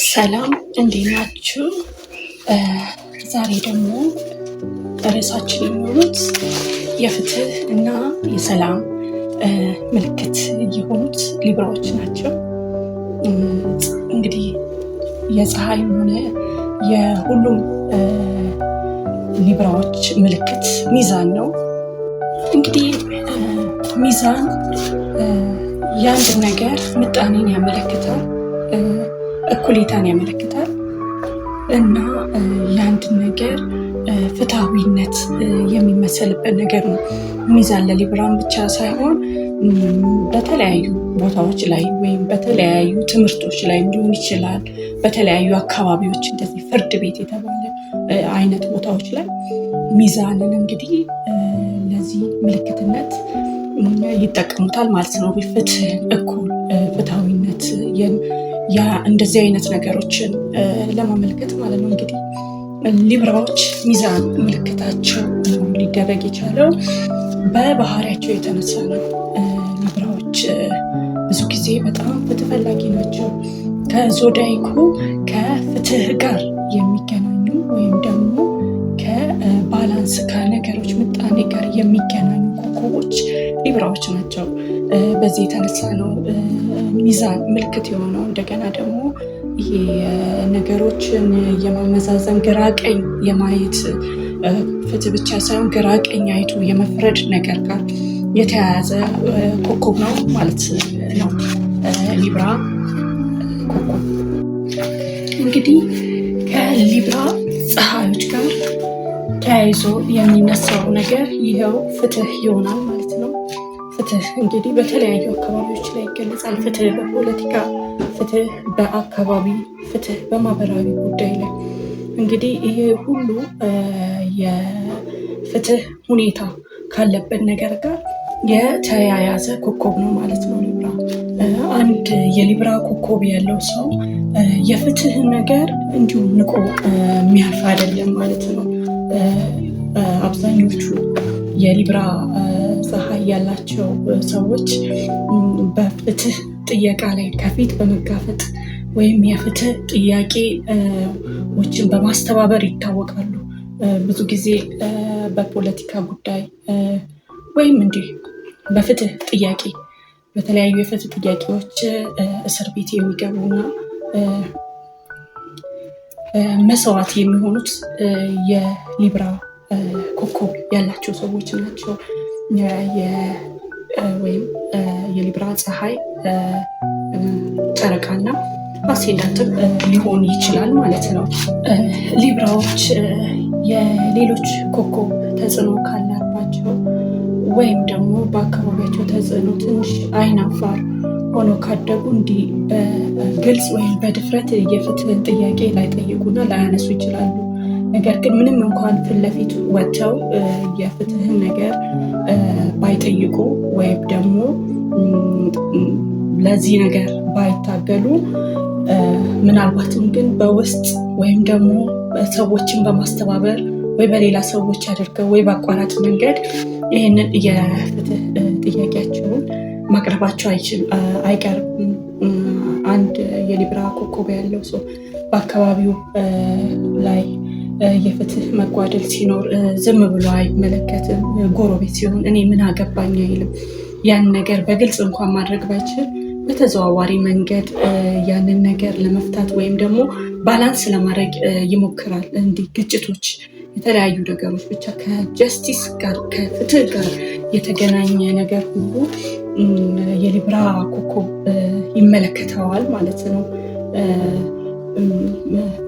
ሰላም፣ እንዴት ናችሁ? ዛሬ ደግሞ ርዕሳችን የሚሆኑት የፍትህ እና የሰላም ምልክት የሆኑት ሊብራዎች ናቸው። እንግዲህ የፀሐይም ሆነ የሁሉም ሊብራዎች ምልክት ሚዛን ነው። እንግዲህ ሚዛን የአንድ ነገር ምጣኔን ያመለክታል፣ እኩሌታን ያመለክታል እና የአንድ ነገር ፍትሐዊነት የሚመሰልበት ነገር ነው። ሚዛን ለሊብራን ብቻ ሳይሆን በተለያዩ ቦታዎች ላይ ወይም በተለያዩ ትምህርቶች ላይ ሊሆን ይችላል። በተለያዩ አካባቢዎች እንደዚህ ፍርድ ቤት የተባለ አይነት ቦታዎች ላይ ሚዛንን እንግዲህ ለዚህ ምልክትነት ይጠቀሙታል ማለት ነው። ፍትህ፣ እኩል፣ ፍትሐዊነት ያ እንደዚህ አይነት ነገሮችን ለማመልከት ማለት ነው። እንግዲህ ሊብራዎች ሚዛን ምልክታቸው ሊደረግ የቻለው በባህሪያቸው የተነሳ ነው። ሊብራዎች ብዙ ጊዜ በጣም ፍትህ ፈላጊ ናቸው። ከ zodiac ኡ ከፍትህ ጋር የሚገናኙ ወይም ደግሞ ከ balance ከነገሮች ምጣኔ ጋር የሚገናኙ ኮከቦች ሊብራዎች ናቸው። በዚህ የተነሳ ነው ሚዛን ምልክት የሆነው። እንደገና ደግሞ ይሄ ነገሮችን የማመዛዘን፣ ግራ ቀኝ የማየት፣ ፍትህ ብቻ ሳይሆን ግራ ቀኝ አይቶ የመፍረድ ነገር ጋር የተያያዘ ኮከብ ነው ማለት ነው። ሊብራ ኮከብ እንግዲህ ከሊብራ ፀሐዮች ጋር ተያይዞ የሚነሳው ነገር ይኸው ፍትህ ይሆናል ማለት ነው። ፍትህ እንግዲህ በተለያዩ አካባቢዎች ላይ ይገለጻል። ፍትህ በፖለቲካ፣ ፍትህ በአካባቢ፣ ፍትህ በማህበራዊ ጉዳይ ላይ። እንግዲህ ይሄ ሁሉ የፍትህ ሁኔታ ካለበት ነገር ጋር የተያያዘ ኮከብ ነው ማለት ነው። ሊብራ፣ አንድ የሊብራ ኮከብ ያለው ሰው የፍትህ ነገር እንዲሁም ንቆ የሚያልፍ አይደለም ማለት ነው። አብዛኞቹ የሊብራ ፀሐይ ያላቸው ሰዎች በፍትህ ጥየቃ ላይ ከፊት በመጋፈጥ ወይም የፍትህ ጥያቄዎችን በማስተባበር ይታወቃሉ። ብዙ ጊዜ በፖለቲካ ጉዳይ ወይም እንዲህ በፍትህ ጥያቄ፣ በተለያዩ የፍትህ ጥያቄዎች እስር ቤት የሚገቡና መስዋዕት የሚሆኑት የሊብራ ኮከብ ያላቸው ሰዎች ናቸው። ወይም የሊብራ ፀሐይ፣ ጨረቃና ascendant ም ሊሆን ይችላል ማለት ነው። ሊብራዎች የሌሎች ኮከብ ተጽዕኖ ካለባቸው ወይም ደግሞ በአካባቢያቸው ተጽዕኖ ትንሽ አይናፋር ሆነው ካደጉ እንዲህ በግልጽ ወይም በድፍረት የፍትህን ጥያቄ ላይጠይቁና ላያነሱ ይችላሉ። ነገር ግን ምንም እንኳን ፊት ለፊት ወጥተው የፍትህን ነገር ባይጠይቁ ወይም ደግሞ ለዚህ ነገር ባይታገሉ፣ ምናልባትም ግን በውስጥ ወይም ደግሞ ሰዎችን በማስተባበር ወይ በሌላ ሰዎች አድርገው ወይ በአቋራጭ መንገድ ይህንን የፍትህ ጥያቄያቸውን ማቅረባቸው አይቀርም። አንድ የሊብራ ኮከብ ያለው ሰው በአካባቢው ላይ የፍትህ መጓደል ሲኖር ዝም ብሎ አይመለከትም። ጎረቤት ሲሆን እኔ ምን አገባኝ አይልም። ያን ነገር በግልጽ እንኳን ማድረግ ባይችል በተዘዋዋሪ መንገድ ያንን ነገር ለመፍታት ወይም ደግሞ balance ለማድረግ ይሞክራል። እንዲህ ግጭቶች፣ የተለያዩ ነገሮች፣ ብቻ ከ justice ጋር፣ ከፍትህ ጋር የተገናኘ ነገር ሁሉ የሊብራ ኮከብ ይመለከተዋል ማለት ነው።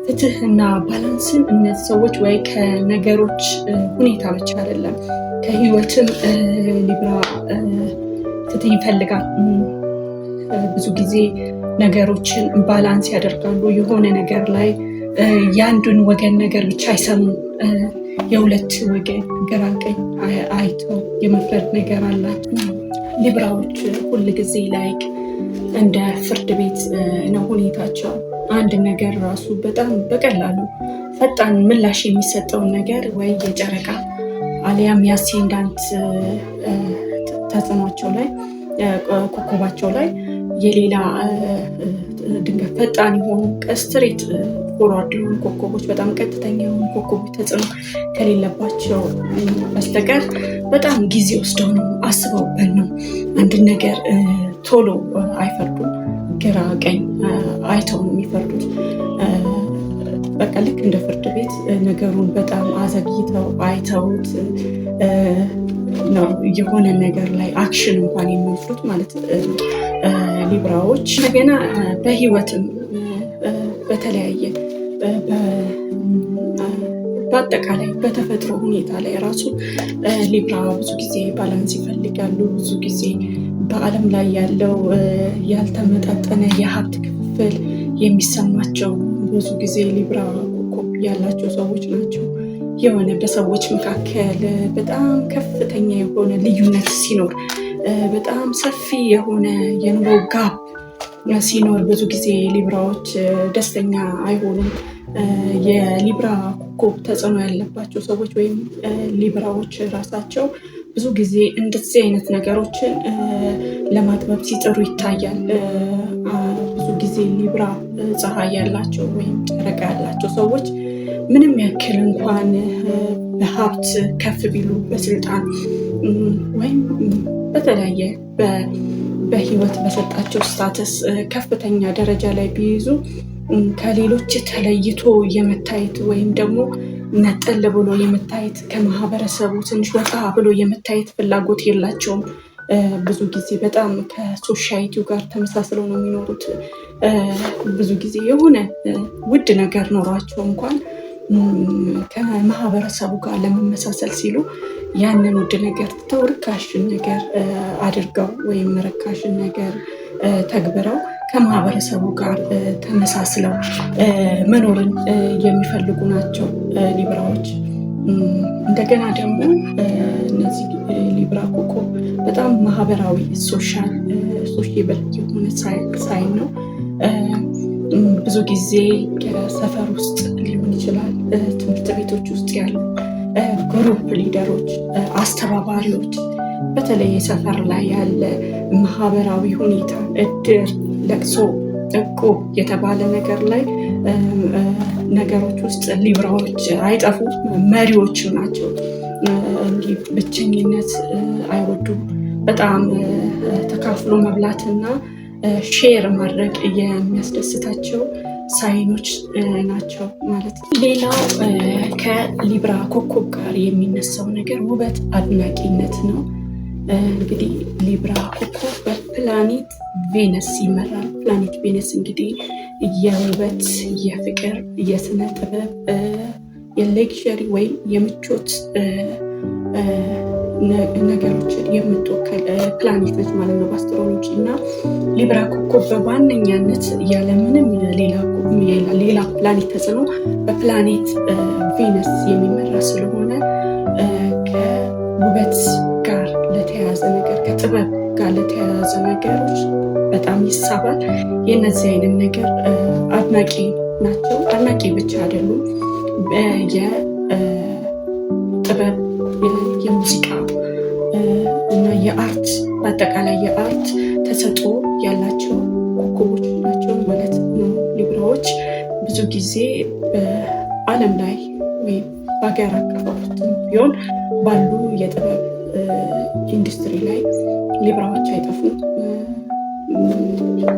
ፍትህ እና balance ን እነዚህ ሰዎች ወይ ከነገሮች ሁኔታ ብቻ አይደለም፣ ከህይወትም ሊብራ ፍትህ ይፈልጋል። ብዙ ጊዜ ነገሮችን balance ያደርጋሉ። የሆነ ነገር ላይ የአንዱን ወገን ነገር ብቻ አይሰሙም። የሁለት ወገን ግራ ቀኝ አይተው የመፍረድ ነገር አላቸው። ሊብራዎች ሁል ጊዜ like እንደ ፍርድ ቤት ነው ሁኔታቸው። አንድ ነገር ራሱ በጣም በቀላሉ ፈጣን ምላሽ የሚሰጠውን ነገር ወይ የጨረቃ አሊያም የ ascendant ተጽዕኗቸው ላይ፣ ኮከባቸው ላይ የሌላ ድንገት ፈጣን የሆኑ straight forward የሆኑ ኮከቦች፣ በጣም ቀጥተኛ የሆኑ ኮከቦች ተጽዕኖ ከሌለባቸው በስተቀር በጣም ጊዜ ወስደው ነው፣ አስበውበት ነው። አንድን ነገር ቶሎ አይፈርዱም። ግራ ቀኝ አይተው ነው የሚፈርዱት። በቃ ልክ እንደ ፍርድ ቤት ነገሩን በጣም አዘግይተው አይተውት ነው የሆነ ነገር ላይ action እንኳን የሚወስዱት ማለት Libra ዎች። እንደገና በህይወትም በተለያየ በአጠቃላይ በተፈጥሮ ሁኔታ ላይ ራሱ Libra ብዙ ጊዜ balance ይፈልጋሉ። ብዙ ጊዜ በዓለም ላይ ያለው ያልተመጣጠነ የሀብት ክፍፍል የሚሰማቸው ብዙ ጊዜ Libra ኮከብ ያላቸው ሰዎች ናቸው። የሆነ በሰዎች መካከል በጣም ከፍተኛ የሆነ ልዩነት ሲኖር፣ በጣም ሰፊ የሆነ የኑሮ gap ሲኖር ብዙ ጊዜ Libra ዎች ደስተኛ አይሆኑም። የ Libra ኮከብ ተጽዕኖ ያለባቸው ሰዎች ወይም Libra ዎች ራሳቸው ብዙ ጊዜ እንደዚህ አይነት ነገሮችን ለማጥበብ ሲጥሩ ይታያል። ብዙ ጊዜ Libra ፀሐይ ያላቸው ወይም ጨረቃ ያላቸው ሰዎች ምንም ያክል እንኳን በሀብት ከፍ ቢሉ፣ በስልጣን ወይም በተለያየ በህይወት በሰጣቸው status ከፍተኛ ደረጃ ላይ ቢይዙ ከሌሎች ተለይቶ የመታየት ወይም ደግሞ ነጠል ብሎ የመታየት፣ ከማህበረሰቡ ትንሽ ወጣ ብሎ የመታየት ፍላጎት የላቸውም። ብዙ ጊዜ በጣም ከ society ው ጋር ተመሳስለው ነው የሚኖሩት። ብዙ ጊዜ የሆነ ውድ ነገር ኖሯቸው እንኳን ከማህበረሰቡ ጋር ለመመሳሰል ሲሉ ያንን ውድ ነገር ትተው ርካሽን ነገር አድርገው ወይም ርካሽን ነገር ተግብረው ከማህበረሰቡ ጋር ተመሳስለው መኖርን የሚፈልጉ ናቸው Libra ዎች። እንደገና ደግሞ እነዚህ Libra ኮከብ በጣም ማህበራዊ፣ sociable የሆነ sign ነው። ብዙ ጊዜ ሰፈር ውስጥ ሊሆን ይችላል፣ ትምህርት ቤቶች ውስጥ ያሉ group leader ኦች፣ አስተባባሪዎች፣ በተለይ ሰፈር ላይ ያለ ማህበራዊ ሁኔታ፣ እድር፣ ለቅሶ፣ እቁብ የተባለ ነገር ላይ ነገሮች ውስጥ Libra ዎች አይጠፉም፣ መሪዎችም ናቸው። እንዲህ ብቸኝነት አይወዱም። በጣም ተካፍሎ መብላትና share ማድረግ የሚያስደስታቸው sign ኦች ናቸው ማለት ነው። ሌላው ከ Libra ኮከብ ጋር የሚነሳው ነገር ውበት አድናቂነት ነው። እንግዲህ Libra ኮከብ በፕላኔት Venus ይመራል። ፕላኔት Venus እንግዲህ የውበት፣ የፍቅር፣ የስነ ጥበብ፣ የ luxury ወይም የምቾት ነገሮችን የምትወክል ፕላኔት ነች ማለት ነው በ astrology። እና Libra ኮከብ በዋነኛነት ያለምንም ሌላ ፕላኔት ተጽዕኖ በፕላኔት Venus የሚመራ ስለሆነ ከውበት ጋር ለተያያዘ ነገር፣ ከጥበብ ጋር ለተያያዘ ነገሮች በጣም ይሳባል። የእነዚህ አይነት ነገር አድናቂ ናቸው። አድናቂ ብቻ አይደሉም። የጥበብ፣ የሙዚቃ እና የ art፣ በአጠቃላይ የ art ተሰጥኦ ያላቸው ኮከቦች ናቸው ማለት ነው። Libra ዎች ብዙ ጊዜ በዓለም ላይ ወይም በሀገር አቀፍ ቢሆን ባሉ የጥበብ ኢንዱስትሪ ላይ Libra ዎች አይጠፉም።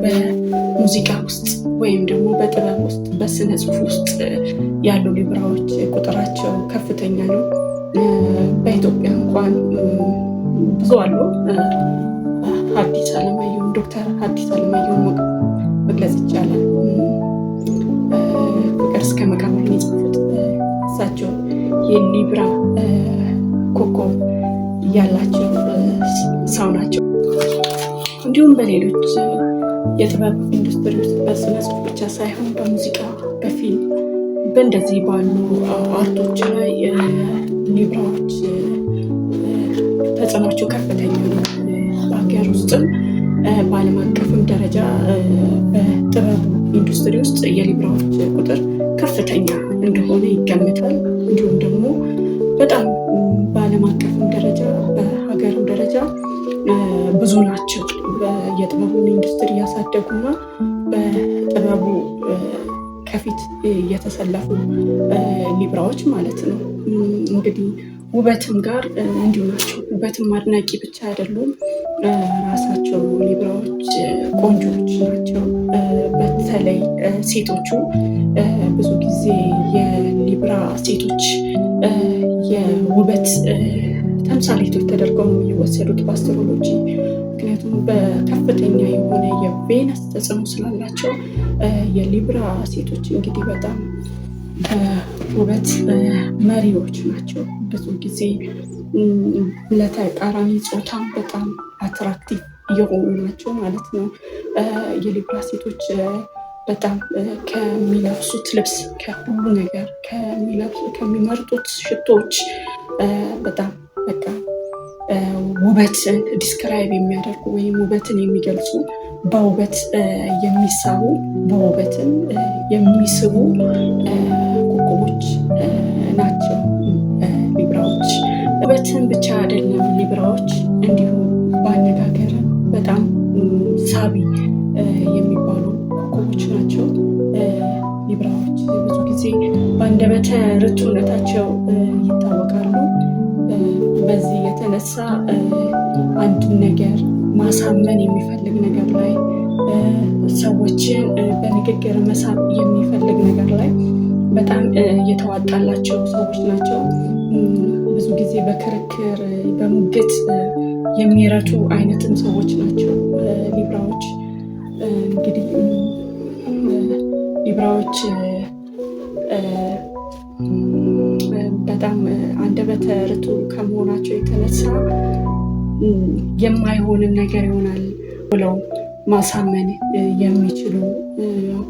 በሙዚቃ ውስጥ ወይም ደግሞ በጥበብ ውስጥ፣ በስነ ጽሁፍ ውስጥ ያሉ Libra ዎች ቁጥራቸው ከፍተኛ ነው። በኢትዮጵያ እንኳን ብዙ አሉ። ሐዲስ ዓለማየሁን፣ ዶክተር ሐዲስ ዓለማየሁን መግለጽ ይቻላል። ፍቅር እስከ መቃብርን የጻፉት እሳቸው የ Libra ኮከብ ያላቸው ሰው ናቸው። እንዲሁም በሌሎች የጥበብ ኢንዱስትሪ ውስጥ በስነ ጽሁፍ ብቻ ሳይሆን በሙዚቃ፣ በፊልም፣ በእንደዚህ ባሉ art ኦች ላይ Libra ዎች ተጽዕኗቸው ከፍተኛ ነው። በሀገር ውስጥም በዓለም አቀፍም ደረጃ በጥበቡ ኢንዱስትሪ ውስጥ የ Libra ዎች ቁጥር ከፍተኛ እንደሆነ ይገመታል። እንዲሁም ደግሞ በጣም በዓለም አቀፍም ደረጃ በሀገርም ደረጃ ብዙ ናቸው። የጥበቡን ኢንዱስትሪ ያሳደጉና በጥበብ ከፊት የተሰለፉ ሊብራዎች ማለት ነው። እንግዲህ ውበትም ጋር እንዲሁ ናቸው። ውበትም አድናቂ ብቻ አይደሉም። ራሳቸው ሊብራዎች ቆንጆዎች ናቸው። በተለይ ሴቶቹ ብዙ ጊዜ የሊብራ ሴቶች የውበት ተምሳሌቶች ተደርገው ነው የሚወሰዱት በ astrology። ምክንያቱም በከፍተኛ የሆነ የቬነስ ተጽዕኖ ስላላቸው የሊብራ ሴቶች እንግዲህ በጣም በውበት መሪዎች ናቸው። ብዙ ጊዜ ለተቃራኒ ጾታ በጣም attractive የሆኑ ናቸው ማለት ነው። የሊብራ ሴቶች በጣም ከሚለብሱት ልብስ፣ ከሁሉ ነገር፣ ከሚመርጡት ሽቶዎች በጣም በቃ ውበትን describe የሚያደርጉ ወይም ውበትን የሚገልጹ፣ በውበት የሚሳቡ፣ በውበትም የሚስቡ ኮከቦች ናቸው ሊብራዎች። ውበትን ብቻ አይደለም፣ ሊብራዎች እንዲሁም በአነጋገር በጣም ሳቢ የሚባሉ ኮከቦች ናቸው። ሊብራዎች ብዙ ጊዜ በአንደበተ ርቱዕነታቸው ይታወቃሉ። በዚህ የተነሳ አንድን ነገር ማሳመን የሚፈልግ ነገር ላይ፣ ሰዎችን በንግግር መሳብ የሚፈልግ ነገር ላይ በጣም የተዋጣላቸው ሰዎች ናቸው። ብዙ ጊዜ በክርክር፣ በሙግት የሚረቱ አይነትም ሰዎች ናቸው ሊብራዎች። እንግዲህ ሊብራዎች በጣም አንደበተ ርቱዕ ከመሆናቸው የተነሳ የማይሆንን ነገር ይሆናል ብለው ማሳመን የሚችሉ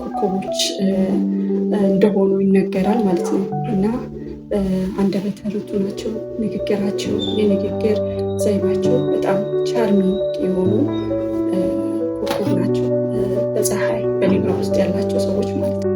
ኮከቦች እንደሆኑ ይነገራል ማለት ነው። እና አንደበተ ርቱዕ ናቸው። ንግግራቸው፣ የንግግር ዘይቤያቸው በጣም charming የሆኑ ኮከብ ናቸው። በፀሐይ በሊብራ ውስጥ ያላቸው ሰዎች ማለት ነው።